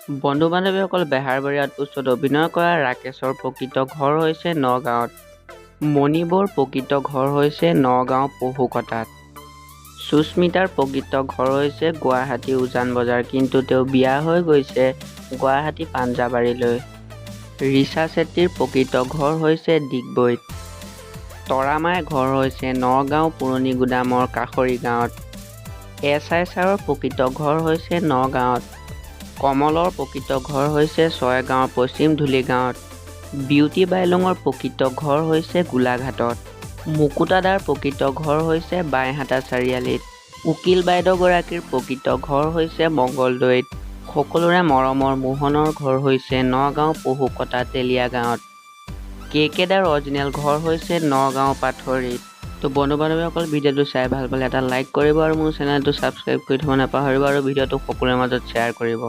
বন্ধু বান্ধৱীসকল, বেহাৰবাৰী আউটপোষ্টত অভিনয় কৰা ৰাকেশৰ প্ৰকৃত ঘৰ হৈছে নগাঁৱত। মণিবৰ প্ৰকৃত ঘৰ হৈছে নগাঁও পহুকটাত। সুস্মিতাৰ প্ৰকৃত ঘৰ হৈছে গুৱাহাটী উজান বজাৰ, কিন্তু তেওঁ বিয়া হৈ গৈছে গুৱাহাটী পাঞ্জাবাৰীলৈ। ৰিচা চেত্ৰীৰ প্ৰকৃত ঘৰ হৈছে ডিগবৈত। তৰামাইৰ ঘৰ হৈছে নগাঁও পুৰণিগুদামৰ কাষৰী গাঁৱত। এছ I ছাৰৰ প্ৰকৃত ঘৰ হৈছে নগাঁৱত। কমলৰ প্ৰকৃত ঘৰ হৈছে ছয়গাঁৱৰ পশ্চিম ধূলিগাঁৱত। বিউটি বাইলুঙৰ প্ৰকৃত ঘৰ হৈছে গোলাঘাটত। মুকুতা দাৰ প্ৰকৃত ঘৰ হৈছে বাইহাটা চাৰিআলিত। উকীল বাইদেউগৰাকীৰ প্ৰকৃত ঘৰ হৈছে মংগলদৈত। সকলোৰে মৰমৰ মোহনৰ ঘৰ হৈছে নগাঁও পহুকটা তেলীয়া গাঁৱত। কে কে দাৰ অৰিজিনেল ঘৰ হৈছে নগাঁও পাথৰিত। তো বন্ধু বান্ধৱীসকল, ভিডিঅ'টো চাই ভাল পালে এটা লাইক কৰিব আৰু মোৰ চেনেলটো ছাবস্ক্ৰাইব কৰি থ'ব নাপাহৰিব আৰু ভিডিঅ'টো সকলোৰে মাজত শ্বেয়াৰ কৰিব।